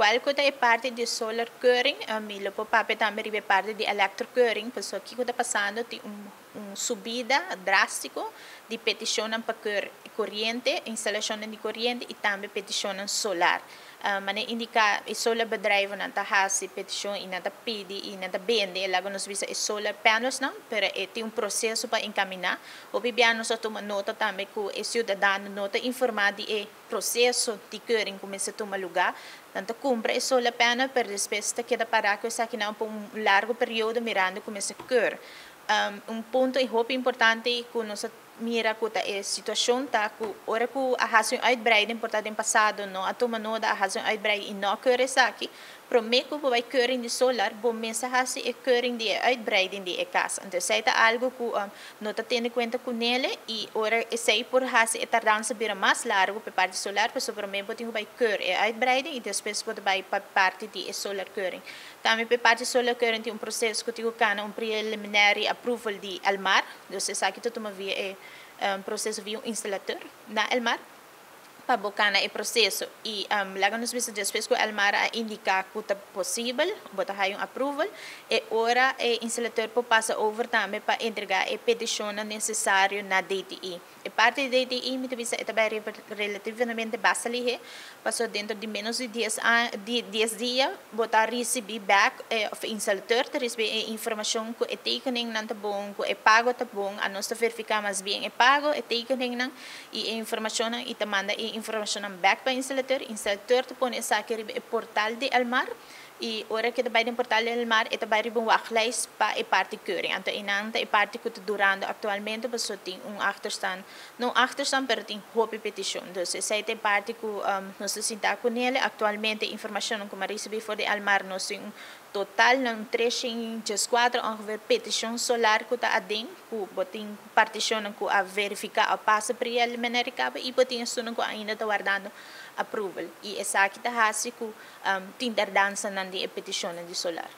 Loke ku ta parti di solar keuring, mi lo por papia tambe riba parti di elektrokeuring, pasobra kiko ta pasando, tin un subida drástiko di petishon pa koriente, instalashon di koriente i tambe petishon solar. Manera indiká, e solar bedrijven ta hasi petishon i nan ta pidi i nan ta bende, laga nos bisa, e solar panels nan, pero tin un proseso pa enkaminá. Hopi biaha nos a tuma nota tambe ku e siudadano no ta informá di e proseso di keuring kuminsá tuma lugá. Nan ta kumpra e solar panel, pero despues ta keda pará ku esaki nan pa un largu periodo mirando kuminsá keur. Un punto hopi importante ku nos mira ku e situashon ta ku ora ku a hasi un uitbreiding, por ta den pasado no a tuma nota, a hasi un uitbreiding i no keur esaki, promé ku bai keuring di solar, bo mester hasi e keuring di uitbreiding di e kas. Anto esei ta algu ku no ta tene kuenta kuné i ora esei por hasi e tardansa bira mas largu pa parti solar, pasobra promé bo tin ku bai keur e uitbreiding i despues bo bai pa parti di e solar keuring. Tambe pa parti solar keuring tin un proseso ku tin ku kana un preliminary approval di Elmar, dus esaki ta tuma via e proseso via un instaladó na Elmar pa bo kana e proseso i laga nos bisa, despues ku Elmar a indiká ku ta posibel, bo ta un approval e ora e instaladó por pasa over tambe pa entregá e petishon nesesario na DTI. E parti di DTI, mi ta bisa, e tambe relativamente basta lihé, paso denter di ménos di 10 dia, bo ta risibí back, òf instaladó ta risibí e informashon ku e tekening nan ta bon, ku e pago ta bon. Nos ta verifiká mas bien e pago, e tekening nan i e informashon i ta manda e informashon back pa instaladó. Instaladó ta pone esaki riba e portal di Elmar i ora ku bai den portal di Elmar, e bai riba un wachtlijst pa e parti keuring. Anto einan e parti ku ta durando aktualmente, paso tin un achterstand, no achterstand, pero tin hopi petishon. Dus esei ta e parti ku nos ta sinta kuné aktualmente. Informashon ku m'a risibí for di Elmar, nos tin un total nan 304 ongeveer petishon solar ku ta aden, ku bo tin partishon ku a verifiká, a pasa preliminary kaba i bo tin esun ku ainda ta wardando approval. I esaki ta hasi ku tin tardansa nan di petishon di solar.